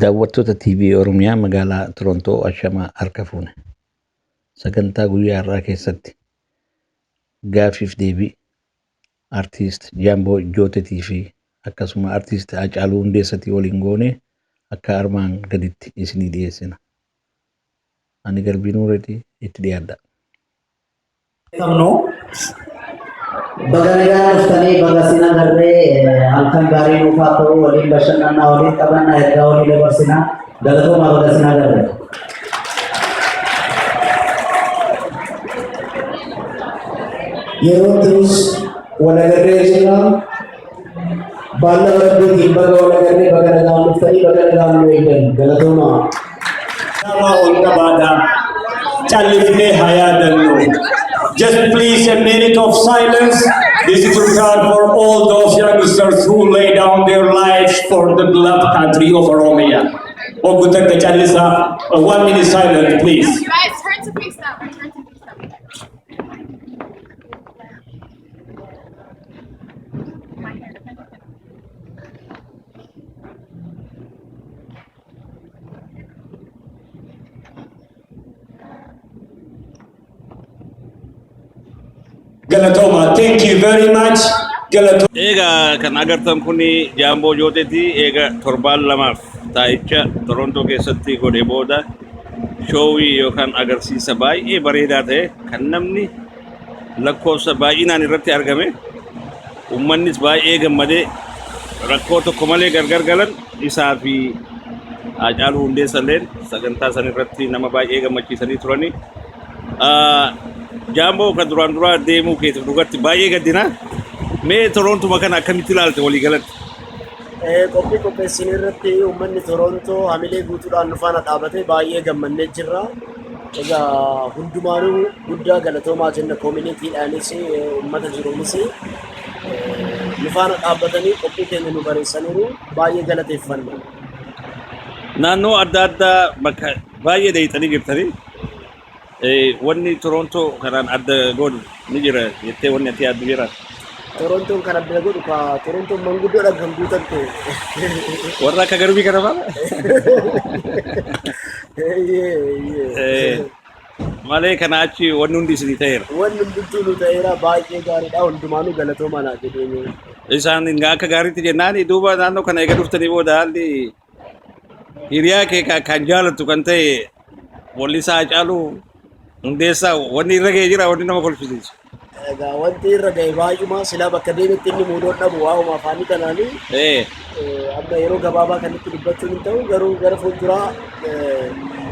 Daawwattoota TV Oromiyaa magaalaa Torontoo ashamaa harka fuune. Sagantaa guyyaa har'aa keessatti gaaffiif deebii Artiist Jaamboo Jootetii fi akkasuma Artiist Haacaaluu Hundeessatii waliin goone akka armaan gaditti isinii dhiyeessina. Ani Garbii Nuureeti itti dhiyaadhaa. Qabnu. Baga nagaan dhuftanii baga sin agarree halkan gaarii nuuf haa ta'u waliin bashannannaa waliin taphannaa ergaa walii dabarsinaa galatoomaa baga sin agarree. Yeroo turus wal agarree jirra. Baallama Rabbiitiin baga wal agarree baga nagaan dhuftanii baga nagaan nu eegdan galatoomaa. Nama ol qabaadha. Callifnee haa yaadannu. Just please a minute of silence. This is regard for all those youngsters who lay down their lives for the beloved country of Oromia. Obbo Takka Callisa, one minute silence, please. Guys, turn to face that way. Turn to face that way. My hair. Galatoma, thank you very much. Galatoma. Egaa kan agartan kun Jaamboo Jooteeti. Eega torbaan lamaaf taa'icha Torontoo keessatti godhe booda shoowii yookaan agarsiisa baay'ee bareedaa ta'e kan namni lakkoofsa baay'inaan irratti argame uummannis baay'ee gammadee rakkoo tokko malee gargar galan isaa fi Haacaaluu Hundeessa illeen sagantaa san irratti nama baay'ee gammachiisanii turani. Jaamboo kan duraan duraa deemuu keetiif dhugatti baay'ee gaddina. Mee Toroontuma kana akkamitti ilaalte walii galatti? Qophii qopheessine irratti uummanni Toroontoo hamilee guutuudhaan nu faana dhaabatee baay'ee gammannee jirra. Egaa hundumaanuu guddaa galatoomaa jenna koominiitiidhaanis uummata jiruunis nu faana dhaabbatanii qophii keenya nu bareessaniiru baay'ee galateeffanna. Naannoo adda addaa bakka baay'ee dheeyxanii jirtanii. Wanni Toroontoo kanaan adda godhu ni jira jettee wanni ati yaaddu jira. Torontoon kan adda godhu ka Torontoon manguddoodhaan kan guutamte. Warra akka garbii kana fa'a. Eeyyee, eeyyee. Malee kana achi wanni hundi isinii ta'eera. Wanni hundumtuu nu ta'eera baay'ee gaariidha hundumaanuu galatoomaa naa jedheenye. Isaan akka gaariitti jennaan duuba naannoo kana eega dhuftanii booda haalli hiriyaa kee kan jaalattu kan ta'e wallisaa Haacaaluu Hundeessaa wanni irra ga'e jira wanni nama kolfisiisu. Egaa wanti irra ga'e baay'uma silaa bakka deemetti inni muudoon dhabu waa'uma afaanii kanaanii amma yeroo gabaabaa kanatti dubbachuun hin ta'u garuu gara fuulduraa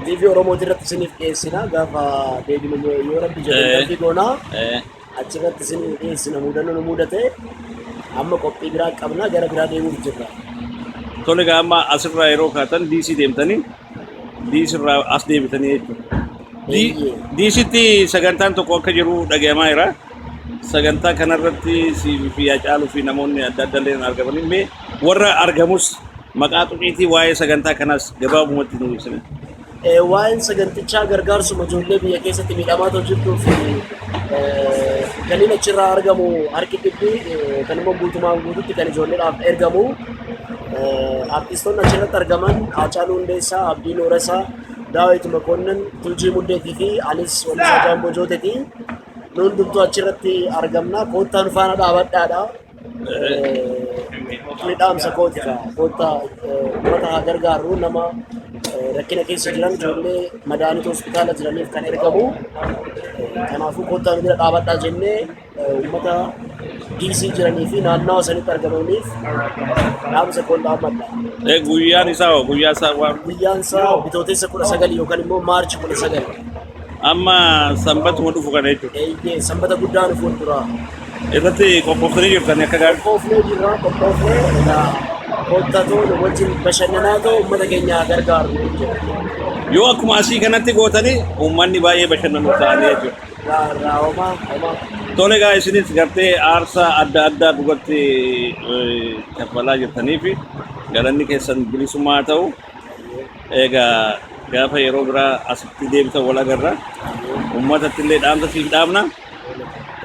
TV Oromooti irratti isiniif dhiyeessina gaafa deebinu yoo rabbi jedhe interview goonaa achirratti isiniif dhiyeessina muudannoo nu mudate amma qophii biraa qabna gara biraa deemuuf jirra. Tole egaa amma asirraa yeroo kaatan DC deemtanii DC irraa as deebitanii jechuudha. Eeyyee. DCtti sagantaan tokko akka jiru dhagayamaa jira. Sagantaa kanarratti sii fi Haacaaluu fi namoonni adda adda illee argamanii mee warra argamus maqaa tuqiitii waa'ee sagantaa kanaas gabaabumatti nu ibsine. Waa'een sagantichaa gargaarsuma ijoollee biyya keessatti miidhamaa jirtuu fi galiin achirraa argamu harki dhibbi kan immoo guutumaan guututti kan ijoolleedhaaf ergamu. Artistoonni achirratti argaman Haacaaluu Hundeessaa, Abdii Nuurasaa, Daawit Makoonnan, Tuljii Muddeetii fi anis Wallisaa Jaamboo Jooteeti. Nu hundumtuu achirratti argamna. Koottaa nu faana dhaabadhaadha. Kuni dhaamsa kooti kaa. Koottaa uummata haa gargaarru nama rakkina keessa jiran ijoollee madaanitu hospitaala jiraniif kan ergamu. Kanaafuu koottaa nu bira dhaabadhaa jennee uummata DC jiranii fi naannawa sanitti argamaniif dhaamsa koon dhaammadha. Guyyaan isaa hoo guyyaa isaa waan Guyyaan isaa bitootessa 19 yookaan immoo Maarchi 19. Amma sanbatuma dhufu kana jechuudha. Eeyyee sanbata guddaa nu fuuldura. Irratti qophooftanii jirtanii akka gaarii. Qophoofnee jirra qophoofnee egaa koottatoo nu wajjin bashannanaa ta'u uummata keenya haa gargaaru jechuudha. Yoo akkuma asii kanatti gootanii uummanni baay'ee bashannanuuf ta'anii jechuudha. Irraa homaa homaa. Tole egaa isinis gartee aarsaa adda addaa dhugatti kaffalaa jirtanii fi galanni keessan bilisummaa haa ta'u. Egaa gaafa yeroo biraa asitti deebitan wal agarra. Uummatatti illee dhaamsa siif dhaamna.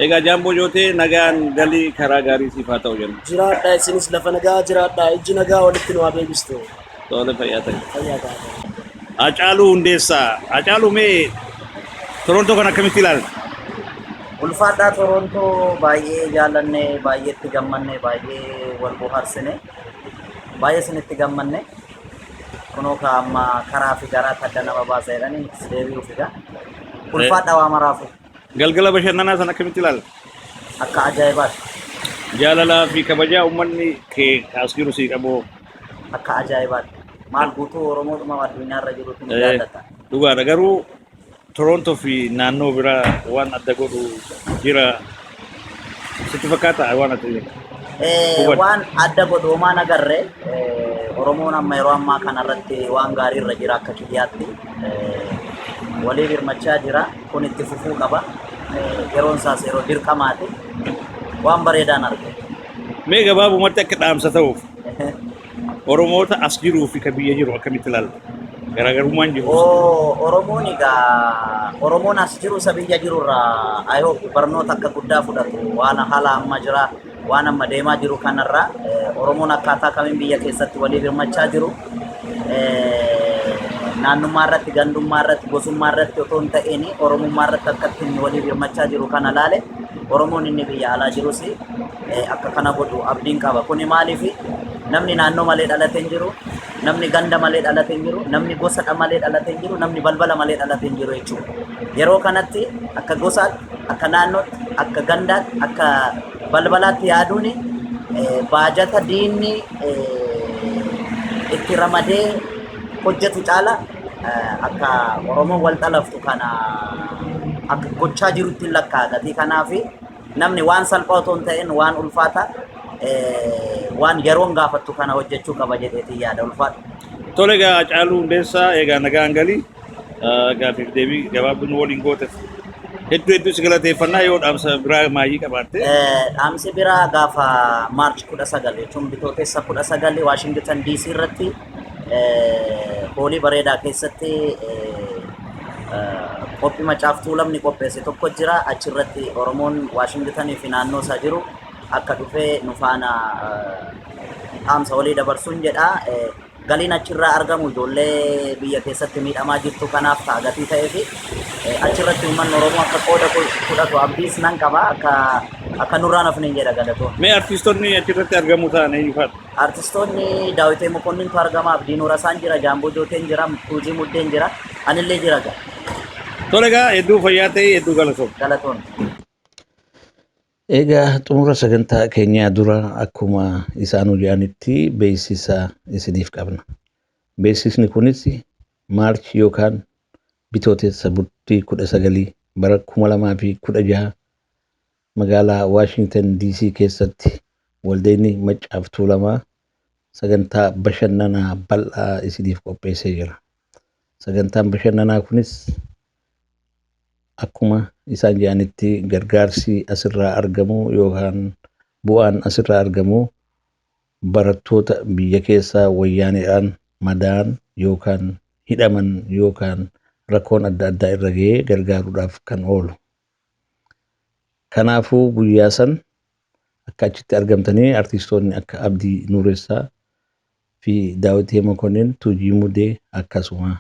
Egaa Jaamboo Jootee nagaan galii karaa gaarii siif haa ta'u jenna. Jiraadhaa isinis lafa nagaa jiraadhaa ijji nagaa walitti nu haa deebistu. Tole, fayyaa ta'e. Fayyaa ta'a. Hacaaluu Hundeessaa. Hacaaluu, mee Torontoo kan akkamitti ilaalta? Ulfaadhaa, Torontoo baay'ee jaallanne, baay'ee itti gammanne, baay'ee wal bohaarsine, baay'ee isinitti gammanne. Kunoo ka amma karaa fi garaa adda nama baasa jedhanii deebi'uuf egaa. Ulfaadhaa waa maraafu. Galgala bashannanaa sana akkamitti ilaalta? Akka ajaa'ibaati. Jaalalaa fi kabajaa uummanni kee as jiru sii qabu. Akka ajaa'ibaati. Maal, guutuu Oromoodhuma addunyaarra jirutu nu jaallata. Dhugaadha, garuu Torontoo fi naannoo biraa waan adda godhu jira sitti fakkaata waan adda jedhu? Hubadhu. Waan adda godhu homaan agarre. Oromoon amma yeroo ammaa kanarratti waan gaarii irra jira akka kiyyaatti. Waliif hirmachaa jira. Kun itti fufuu qaba. Yeroon isaas yeroo dirqamaati. Waan bareedaan arge. Mee gabaabumatti akka dhaamsa ta'uuf Oromoota as jiruu fi ka biyya jiru akkamitti ilaalta? Garaagarummaan jiru. Oo, Oromoon egaa, Oromoon as jiru isa biyya jiru irraa I hope barnoota akka guddaa fudhatu. Waan haala amma jira, waan amma deemaa jiru kanarraa Oromoon akkaataa kamiin biyya keessatti waliif hirmachaa jiru, naannummaa irratti, gandummaa irratti, gosummaa irratti otoo hin ta'in Oromummaa irratti akka ittiin waliif hirmachaa jiru kana laale, Oromoon inni biyya alaa jirus akka kana godhu abdiin qaba. Kuni maaliif, namni naannoo malee dhalate hin jiru, namni ganda malee dhalate hin jiru, namni gosa malee dhalate hin jiru, namni balbala malee dhalate hin jiru jechuudha. Yeroo kanatti akka gosaatti, akka naannootti, akka gandaatti, akka balbalaatti yaaduun baajata diinni itti ramadee hojjetu caala akka Oromoon wal xalaftu kana akka gochaa jirutti hin lakkaa'a. Gatii kanaaf namni waan salphaa otoo hin ta'in waan ulfaata, waan yeroon gaafattu kana hojjechuu qaba jedheetiin yaada. Ulfaata. Tole egaa, Hacaaluu Hundeessaa, egaa nagaan galii. Gaaffiif deebii gabaabduu nu waliin gooteef hedduu hedduu si galateeffannaa. Yoo dhaamsa biraa maayii qabaatte. Dhaamsi biraa gaafa March 19 jechuun bitootessa 19 Waashingtan DC irratti hallii bareedaa keessatti qophii Macaaf Tuulamni qopheesse tokko jira. Achirratti Oromoon Waashingtanii fi naannoo isaa jiru akka dhufee nu faana dhaamsa walii dabarsuun jedha. Galiin achirraa argamu ijoollee biyya keessatti miidhamaa jirtu kanaaf ta'a gatii ta'ee fi achirratti uummanni Oromoo akka qooda fudhatu abdiis nan qaba, akka nurraan hafne jedha. Galatoon. Mee artiistonni achirratti argamu ta'an eenyu fa'a? Artistoonni Daawitee Mokonnintu argama, Abdii Nuurasaan jira, Jaamboo Jooteen jira, Tuujii Muddeen jira, anillee jira gaa. Tole egaa, hedduu fayyaa ta'e, hedduu galatoom. Galatoon. Egaa xumura sagantaa keenyaa dura akkuma isaanuu jedhanitti beeksisa isiniif qabna. Beeksisni kunis March yookaan bitootessa bultii 19 bara 2016 magaalaa Waashingtan DC keessatti waldeenni Maccaaf Tuulamaa sagantaa bashannanaa bal'aa isiniif qopheessee jira. Sagantaan bashannanaa kunis akkuma isaan jedhanitti gargaarsi asirraa argamu yookaan bu'aan asirraa argamu barattoota biyya keessaa wayyaaneedhaan madaa'an yookaan hidhaman yookaan rakkoon adda addaa irra ga'ee gargaaruudhaaf kan oolu. Kanaafuu guyyaa san akka achitti argamtanii artiistoonni akka Abdii Nuuressaa fi Daawitee Mokonnin, Tuujii Mudee, akkasuma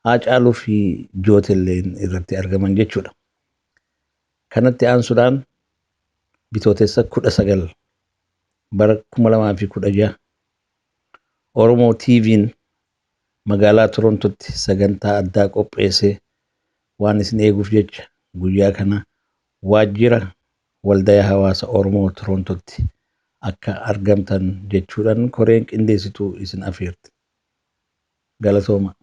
Haacaaluu fi Jootelleen irratti argaman jechuudha. Kanatti aansuudhaan bitootessa 19 bara 2016 Oromoo TV'n magaalaa Torontootti sagantaa addaa qopheessee waan isin eeguuf jecha guyyaa kana waajjira Waldaya Hawaasa Oromoo Torontootti akka argamtan jechuudhaan koreen qindeessituu isin afeerti. Galatooma.